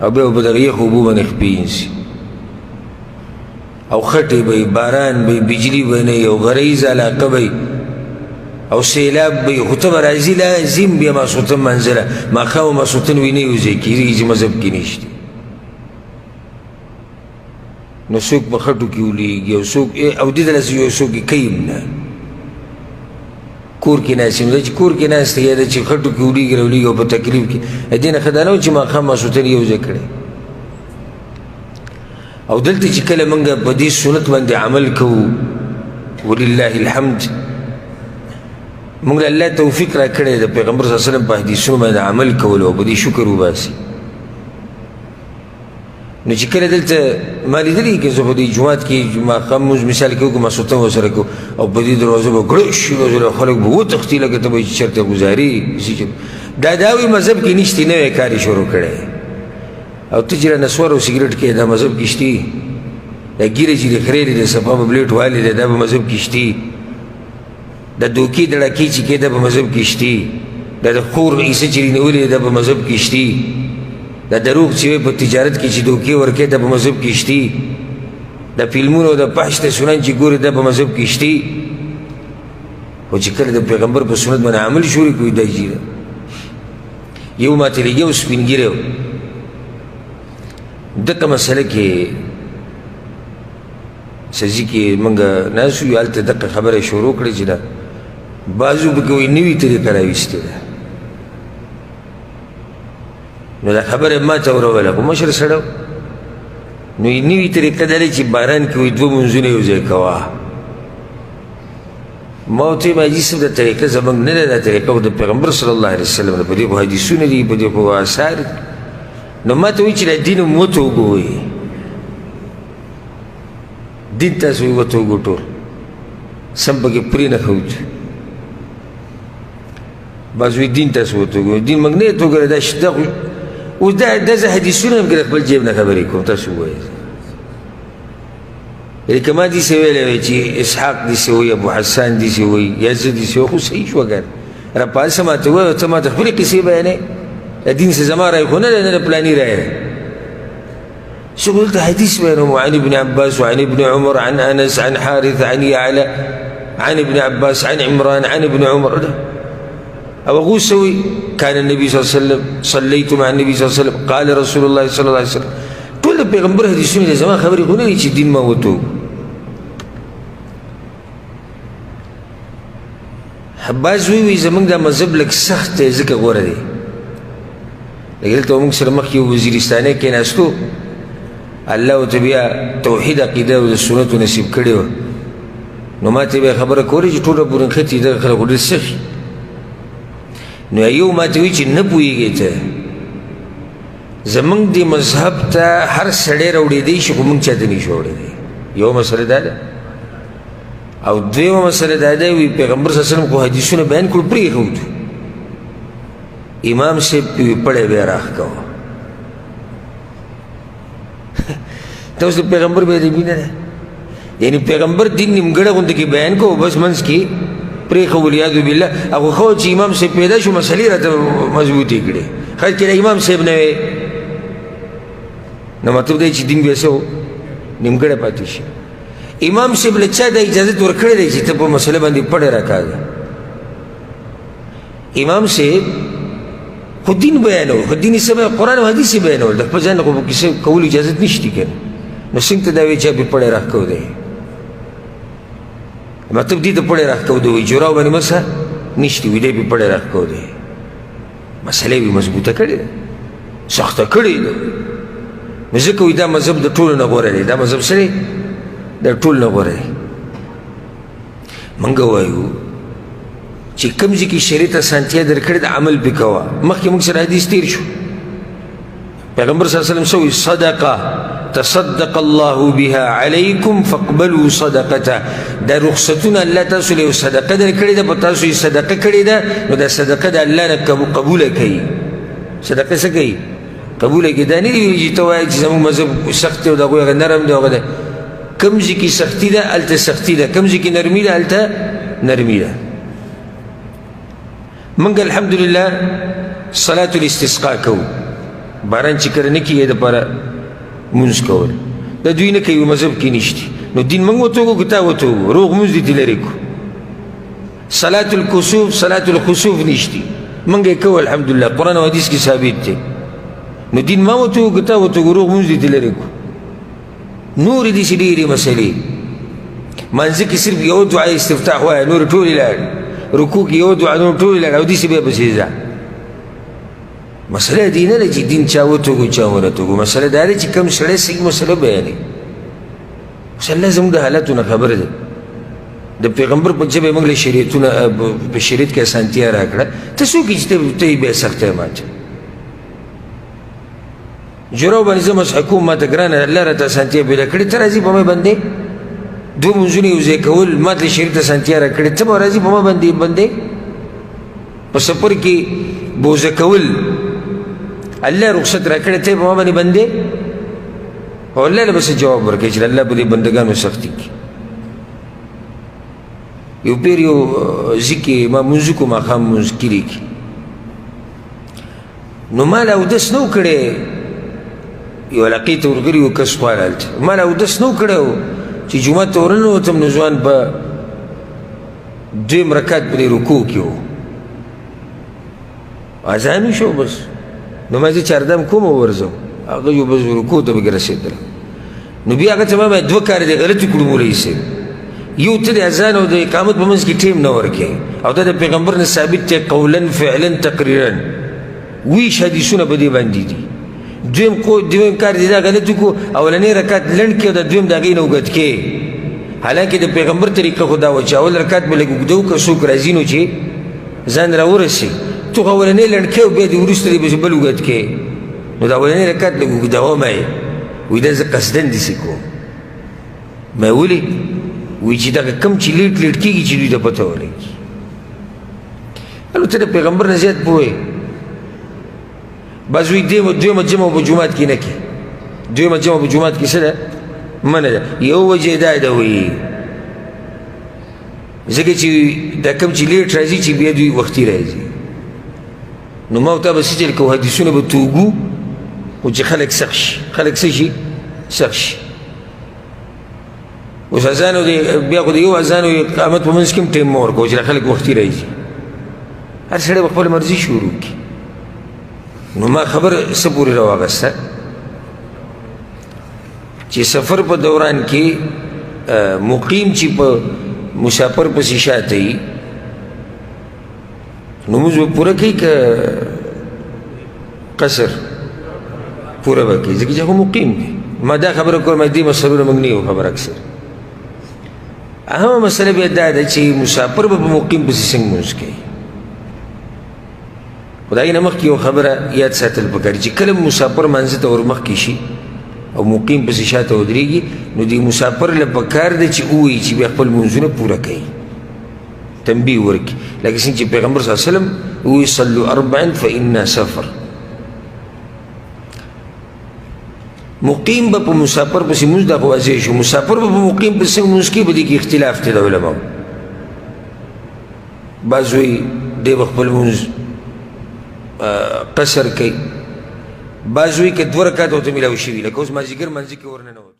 او بیا به په دغه یخو اوبو باندې خپې نیسي، او خټې به وي، باران به وي، بجلي به نه وي، او غریزه علاقه به وي، او سیلاب به وي، خو ته به راځي لازم بیا ماسخوتن منزله ماښام او ماسخوتن وي نه یو ځای کېږي چې مذهب کې نشته. نو څوک په خټو کې ولیږي او څوک او دې ته داسې یو څوک یې کوي هم نه، کور کې ناست یم، دا چې کور کې ناست یا دا چې خټو کې ولیږي راولیږي او په تکلیف کې، دې نه ښه دا نه وه چې ماښام ماسخوتن یو ځای کړی. او دلته چې کله موږ په دې سنت باندې عمل کوو، ولله الحمد، موږ له الله توفیق را کړی د پیغمبر صلی الله علیه وسلم په حدیثونو باندې عمل کولو او په دې شکر وباسي. نو چې کله دلته ما لیدلي که زه په دې جومات کې ماښام لمونځ مثال کې وکړو، ماسخوتن ورسره کوو، او په دې دروازه به ګړش شي، نو خلک به وتښتي لکه ته به چې چېرته ګزارې. دا داوي مذهب کې نشتي، نوی کار یې شروع کړی. او ته چې نسوار او سګرټ کې دا مذهب کې شتي، دا ږیره چې دې خرېلې ده صفا به بلیټ والې ده، دا به مذهب کې شتي، دا دوکې دړکې چې کې دا په مذهب کې شتي، دا د خور عیسی چې نیولې ده دا په مذهب کې شتي، دا دروغ چې وي په تجارت کې چې دوکې ورکې دا په مذهب کې شتي، دا فلمونو د فحش د سنن چې ګوري دا په مذهب کې شتي. خو چې کله د پیغمبر په سنت باندې عمل شروع کوي دا جي ده. یو ماته لګي یو سپین ږیری و، دغه مسله کې سزي کې موږ ناست یو، هلته دغه خبره شروع کړې چې دا بعضو پکې وایي نوې طریقه راویستې ده. نو دا خبره ما ته وروله، خو مشر سړی و. نو یې نوې طریقه دا ده چې باران کې وایي دوه لمونځونه یو ځای کوه. ما ورته وویل حاجي صاحب دا طریقه زموږ نه ده، دا طریقه خو د پیغمبر صلی الله علیه وسلم ده، په دې خو حدیثونه دي، په دې خو آثار دي. نو ما ته وایي چې دا دین هم وتوګوئ، دین تاسو یې وتوګو، ټول سم پکې پرې نه ښودو. بعض وایي دین تاسو وتوګوئ، دین موږ نه توګولی، دا شته خو اوس دا داسې حدیثونه هم کې د خپل جیب نه خبرې کوم، تاسو ووایئ. یعنې که ما داسې ویلی وای چې اسحاق داسې وایي، ابو حسان داسې وایي، یا زه داسې وایم، خو صحیح شوه که نه. راپاڅه ما ته ووایه، ته ما ته خپلې قصې بیانوې، د دین څه زما رایه خو نه ده، نه د پلاني رایه ده. څوک دلته حدیث بیانوم، عن ابن عباس وعن ابن عمر عن انس عن حارث عن يعلى عن ابن عباس عن عمران عن ابن عمر. او هغو څه وایي؟ كان النبي صلى الله عليه وسلم، صليت مع النبي صلى الله عليه وسلم، قال رسول الله صلى الله عليه وسلم. ټول د پیغمبر حدیثونه دي، زما خبرې خو نه دي چې دین ما وتو. بعض وایي زموږ دا مذهب لږ سخت دی ځکه غوره دی. لکه دلته موږ سره مخکې یو وزیرستانی کېناستو، الله ورته بیا توحید عقیده او د سنتو نصیب کړې وه. نو ما ته بیا خبره کوله چې ټول راپورې نښتي، دغه خلک خو ډېر سخت. نو یو ما ته وایي چې نه پوهېږې ته، زموږ دې مذهب ته هر سړی راوړېدی شي، خو موږ چاته نه شو راوړېدی. یوه مسله دا ده. او دویمه مسله دا ده، وایي پیغمبر صلی الله علیه وسلم خو حدیثونه بیان کړو، پرېښودو. امام صاحب پې پړی بیا راښکوه. ته اوس د پیغمبر بیا ادبي نه ده، یعنې پیغمبر دین نیمګړی غوندې کې بیان کړو، بس منځ کې پرېښو، ولیعاذ بالله. هغه ښه چې امام صاحب پیدا شو، مسلې راته مضبوطې کړې. ښه چې امام صاحب نه وی، نو مطلب دی چې دین بیا څه و، نیمګړی پاتې شي. امام صاحب له چا دا اجازت ورکړی دی چې ته په مسله باندې پړی راکاږه؟ امام صاحب خو دین بیانول، خو دین یې څه بیان، قرآن او حدیث یې بیانول، د خپل ځان نه خو په کیسه کولو اجازت نشتي که نه. نو څنګه ته دا وایې چې پې پړی راښکو دی؟ مطلب دې ته پړی راښکو دی، وایي جوراو باندې مسه نشتي، وایي دی پې پړی راښکو دی. مسله یې مضبوطه کړې ده، سخته کړې ده. نو ځکه وایي دا مذهب د ټولو نه غوره دی. دا مذهب څه دی؟ د ټولو نه غوره دی. موږ وایو چې کوم ځای کې شریعت اسانتیا درکړې ده، عمل پرې کوه. مخکې موږ سره حدیث تېر شو، پیغمبر صلی الله علیه وسلم څه وایي؟ صدقه تصدق الله بها علیکم فاقبلوا صدقته. دا رخصتونه الله تاسو له یو صدقه درکړې ده، په تاسو یې صدقه کړې ده، نو دا صدقه د الله نه قبوله کوي. صدقه څه کوي؟ قبوله کوي. دا نه دي ویلي چې ته وایې چې زموږ مذهب سخت دی او د هغوی هغه نرم دی، هغه دی. کوم ځای کې سختي ده هلته سختي ده، کوم ځای کې نرمي ده هلته نرمي ده. موږ الحمدلله صلاة الاستسقاء کوو، باران چې کله نه کېږي دپاره مونځ کول دا دوی نه کوي، مذهب کې نشته. نو دین موږ وتوګو که تا وتوګو؟ روغ مونځ دې ترې لرې کړو. صلاة الکسوف صلاة الخسوف نشته، موږ یې کوو الحمدلله، قرآن او حدیث کې ثابت دی. نو دین ما وتوګو که تا وتوګو؟ روغ مونځ دې ترې لرې کړو. نورې داسې ډېرې مسلې، مانځه کې صرف یو دعا استفتاح وایه، نورې ټولې لاړې، رکوع کې یو دعا، نور ټولې لاړې، او داسې بیا پسې ځه. مسله دې نه ده چې دین چا وتوګو چا ونه توګو، مسله دا ده چې کوم سړی صحیح مسله بیانوي. اوس الله زموږ د حالاتو نه خبر دی، د پیغمبر په ژبه موږ له شریعتونه په شریعت کې اسانتیا راکړه، ته څوک یې چې ته یې بیا سختی ماته جراو باندې زه مسح کوم، ما ته ګرانه الله راته اسانتیا پیدا کړې، ته راځي په ما باندې دوه مونځونه یو ځای کول، ما ته شریعت اسانتیا راکړې، ته به راځي په ما باندې په سفر کې بوزه کول الله رخصت راکړې، ته په ما باندې بندې؟ او الله له به څه جواب ورکوي چې الله په دې بندګانو سختي کړي. یو پیر یو ځي کې ما مونځ وکړو، ماښام مونځ کلي کې، نو ما لا اودس نه و کړی، یو علاقې ته ورغلي یو کس خواله هلته، ما لا اودس نه و کړی چې جومات ته ورننوتم، نو ځوان په دویم رکعت په دې رکوع کې و، اذان وشو بس، نو ما زه چاردم کوم او ورځم، هغه یو بس رکوع ته پکې رسېدلم. نو بیا هغه ته ما دوه کاره دې غلط کړو مولوي صاحب، یو ته د اذان او د اقامت په منځ کې ټیم نه ورکوې، او دا د پیغمبر نه ثابت دی قولا فعلا تقریرا، ویش حدیثونه په دې باندې دي. دویم کار دې دا غلط وکړو، اولنی رکعت لنډ کړې او د دویم د هغې نه اوږد کړې، حالانکه د پیغمبر طریقه خو دا وه چې اول رکعت به لږ اوږده وکړه، څوک راځي نو چې ځان راورسي، ته خو اولنی لنډ کړې او بیا دې وروسته دې پسې بل اوږد کړې، نو د اولنی رکعت لږ اوږدوه. ما یې وایي دا زه قصداً داسې کوم. ما یې ولې؟ وایي چې دغه کوم چې لیټ لیټ کېږي چې دوی ته پته ولګي. نو ته د پیغمبر نه زیات پوه یې. بعض وایي دویمه جمع په جومات کې نه کوي، دویمه جمع په جومات کې څه ده؟ منع ده. یو وجه دا ده وایي ځکه چې دا کوم چې لیټ راځي چې بیا دوی وختي راځي، نو ما او تا به څه چل کوو، حدیثونه به توږو، خو چې خلک سخت شي، خلک څه شي؟ سخت شي. اوس اذان بیا خو د یو اذان او اقامت په منځ کې هم ټایم مه ورکوه چې خلک وختي راځي، هر سړی به خپله مرضي شروع کړي. نو ما خبر څه پورې راواغسته چې سفر په دوران کې مقیم چې په مسافر پسې شاته وي، نو موږ به پوره کوي که قصر؟ پوره به کوي، ځکه چې هغه مقیم دی. ما دا خبره کوله، ما دې مسلو نه موږ نه یو خبر اکثر. اهمه مسله بیا دا ده چې مسافر به په مقیم پسې څنګه لمونځ کوي. خو د هغې نه مخکې یو خبره یاد ساتل پکار چې کله مسافر مانځه ته ورمخکې شي او مقیم پسې شاته ودرېږي، نو دې مسافر له پکار ده چې ووایي چې بیا خپل لمونځونه پوره کوي، تنبیه ورکړي، لکه څنګه چې پیغمبر صلی الله علیه وسلم ووایي صلو اربعا فإنا سفر. مقیم به په مسافر پسې مونځ دا خو واضح شو، مسافر به په مقیم پسې مونځ کوي، په دې کې اختلاف دی د علماو. بعض وایي دی به خپل مونځ قصر کوي، بعض وایي که دوه رکعته ورته میلاو شوي، لکه اوس مازدیګر مانځه کې ورننوت.